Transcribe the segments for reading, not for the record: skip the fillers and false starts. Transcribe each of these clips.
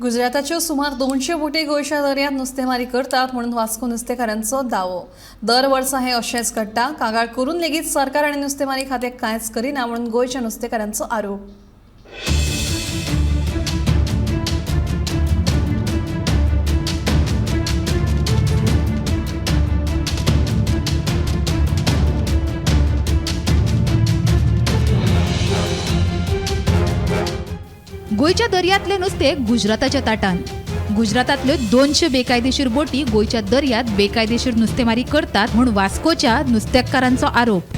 गुजराताच्यो सुमार 200 बोटी गोंयच्या दर्यांत नुस्तेमारी करतात म्हणून वास्को नुस्तेकारांचो दावो. दर वर्सा हें अशेंच घडटा. कागाळ करून लेगीत सरकार आनी नुस्तेमारी खातें कांयच करिना म्हणून गोंयच्या नुस्तेकारांचो आरोप. गोंयच्या दर्यांतलें नुस्तें गुजराताच्या ताटान. गुजरातांतल्यो 200 बेकायदेशीर बोटी गोंयच्या दर्यांत बेकायदेशीर नुस्तेमारी करतात म्हूण वास्कोच्या नुस्तेकारांचो आरोप.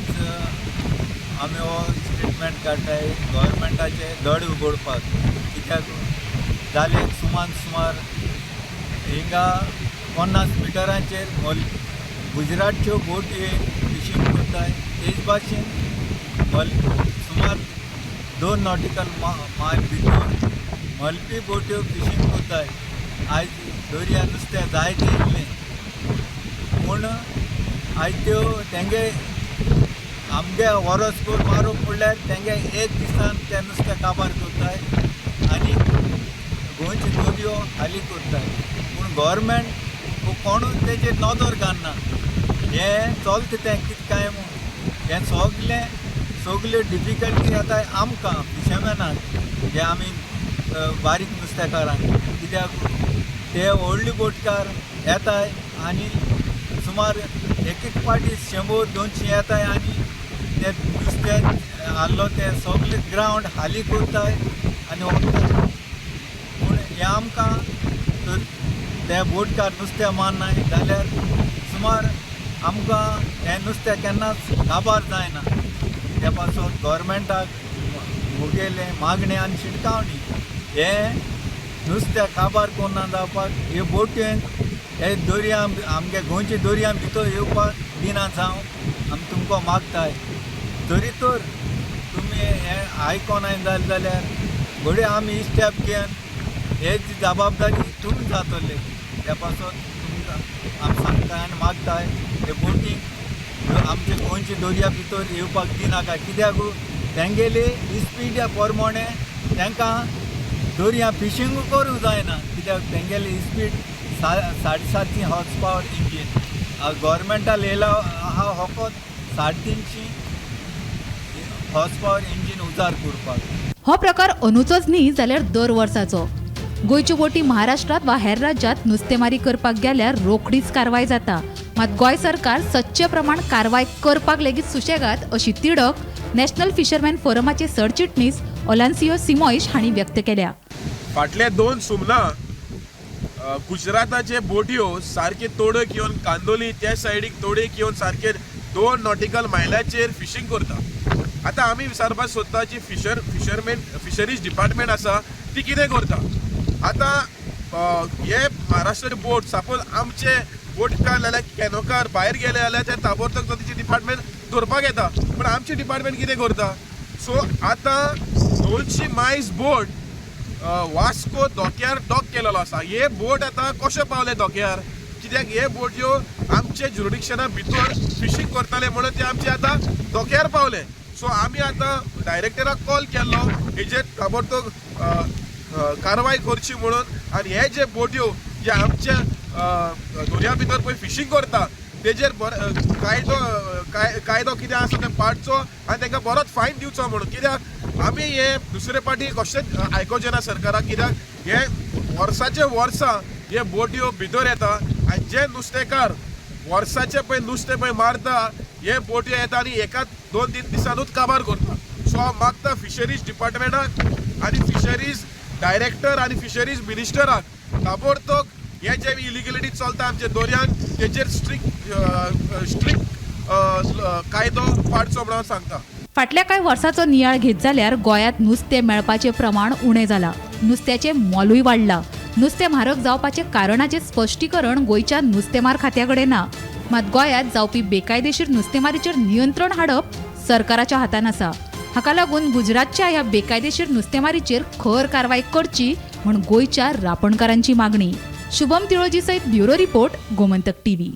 आमी हो स्टेटमेंट काडटाय गव्हर्मेंटाचे दड उगडपाक, कित्याक जाले सुमार सुमार हिंगा 50 मिटरांचेर गुजरातच्यो बोटी फिशींग करताय. तेच भाशेन सुमार 2 नॉटिकल मायल भितर मलपी बोट्यो फिशींग करताय. आयज दर्या नुस्तें जायतें येयल्लें पूण आयज त्यो तेंगे आमगे वरस मारूंक म्हणल्यार तेंगे एक दिसान तें नुस्तें काबार करताय आनी गोंयच्यो दोरयो खाली करताय. पूण गव्हर्मेंट कोणूच तेजेर नदर घालना. हें चलता तें कितें काय म्हूण हें सगलें सगल्यो डिफिकल्टी येता आमकां फिशरमॅनाक, जे आमी बारीक नुस्तेकारांक. कित्याक ते व्हडले बोटकार येताय आनी सुमार एक एक पाटी 100-200 येताय आनी ते नुस्तें आहलो तें सगलें ग्रावंड खाली करताय आनी वताय. पूण हें आमकां तर ते बोटकार नुस्तें मारनाय जाल्यार सुमार आमकां हें नुस्तें केन्नाच काबार जायना. ते पासत गव्हर्मेंटाक मुगेलें मागणें आनी शिटकावणी, हें नुस्तें काबार कोन्ना जावपाक हे बोटयेंक हे दर्या आमगे गोंयच्या दर्या भितर येवपाक दिना जावं आमी तुमकां मागताय. तरी तर तुमी हें आयकोनाय जालें जाल्यार घडये आमी स्टेप घेवन हे जी जबाबदारी तुमी जातले. त्या पासत तुमकां आमी सांगताय आनी मागताय हे बोटींक आमचे गोंयच्या दर्या भितर येवपाक दिनाका. कित्याक तेंगेली स्पीडा प्रमाणे तांकां दर्या फिशींग करूंक जायना. कित्याक तेंगेली स्पीड 750 हॉर्स पावर इंजीन, गव्हर्मेंटा येयला आहा फकत 350 हॉर्स पावर इंजीन उजार करपाक. हो प्रकार अंदूचोच न्ही जाल्यार दर वर्साचो. गोंयच्यो बोटी महाराष्ट्रांत वा हेर राज्यांत नुस्तेमारी करपाक गेल्यार रोखडीच कारवाय जाता. मात गोंय सरकार सदचे प्रमाण कारवाय करपाक लेगीत सुशेगाद अशी तिडक नॅशनल फिशरमॅन फोरमाचे सरचिटणीस ओलान्सियो सिमोइश हांणी व्यक्त केल्या. फाटले 2 सुमनां गुजराताचे बोटयो सारके तोडक येवन कांदोली त्या सायडीक तोडेक येवन सारके 2 नॉटिकल मायलाचेर फिशींग करता. आतां आमी विचारपाक सोदता जी फिशरमॅन फिशरीज डिपार्टमेंट आसा ती कितें करता. आतां हे महाराष्ट्र बोट सपोज आमचे बोटकार जाल्यार कॅनोकार भायर गेले जाल्यार ते ताबडतोब तांचे डिपार्टमेंट धरपाक येता, पूण आमचें डिपार्टमेंट कितें करता. सो आतां 200 मायल्स बोट वास्को धोक्यार डॉक केलेलो आसा. हे बोट आतां कशें पावले धोक्यार, कित्याक हे बोटयो आमचे ज्युरिडिक्शना भितर फिशींग करताले म्हणून ते आमचे आतां धोक्यार पावले. सो आमी आतां डायरेक्टराक कॉल केल्लो हेजेर ताबडतोब कारवाय करची म्हणून. आनी हे जे बोटयो जे आमच्या दर्या भितर पळय फिशींग करता तेजेर बरो कायदो कायदो कितें आसा तें पाळचो आनी तांकां बरोच फायन दिवचो म्हणून. कित्याक आमी हे दुसरे पाटी कशेंच आयकोचें ना सरकाराक, कित्याक हे वर्साचे वर्सां हे बोटयो भितर येता आनी जे नुस्तेकार वर्साचे पळय नुस्तें पळय मारता हे बोटयो येता आनी एकाच 2-3 दिसानूच काबार करता. सो हांव मागता फिशरीज डिपार्टमेंटाक आनी फिशरीज डायरेक्टर आनी फिशरीज मिनिस्टराक ताबडतोब हे जे इलिगलिटी चलता आमच्या दर्यांत तेजेर स्ट्रिक्ट कायदो पाडचो म्हणून हांव सांगता. फाटल्या कांय वर्साचो नियाळ घेत जाल्यार गोंयांत नुस्तें मेळपाचें प्रमाण उणें जालां. नुस्त्याचें मोलूय वाडलां. नुस्तें म्हारग जावपाचें कारणाचें स्पश्टीकरण गोंयच्या नुस्तेमार खात्या कडेन ना. मात गोंयांत जावपी बेकायदेशीर नुस्तेमारीचेर नियंत्रण हाडप सरकाराच्या हातान आसा. हाका लागून गुजरातच्या ह्या बेकायदेशीर नुस्तेमारीचेर खर कारवाय करची म्हूण गोंयच्या रापणकारांची मागणी. शुभम तिळोजी सयत ब्युरो रिपोर्ट, गोमंतक टीव्ही.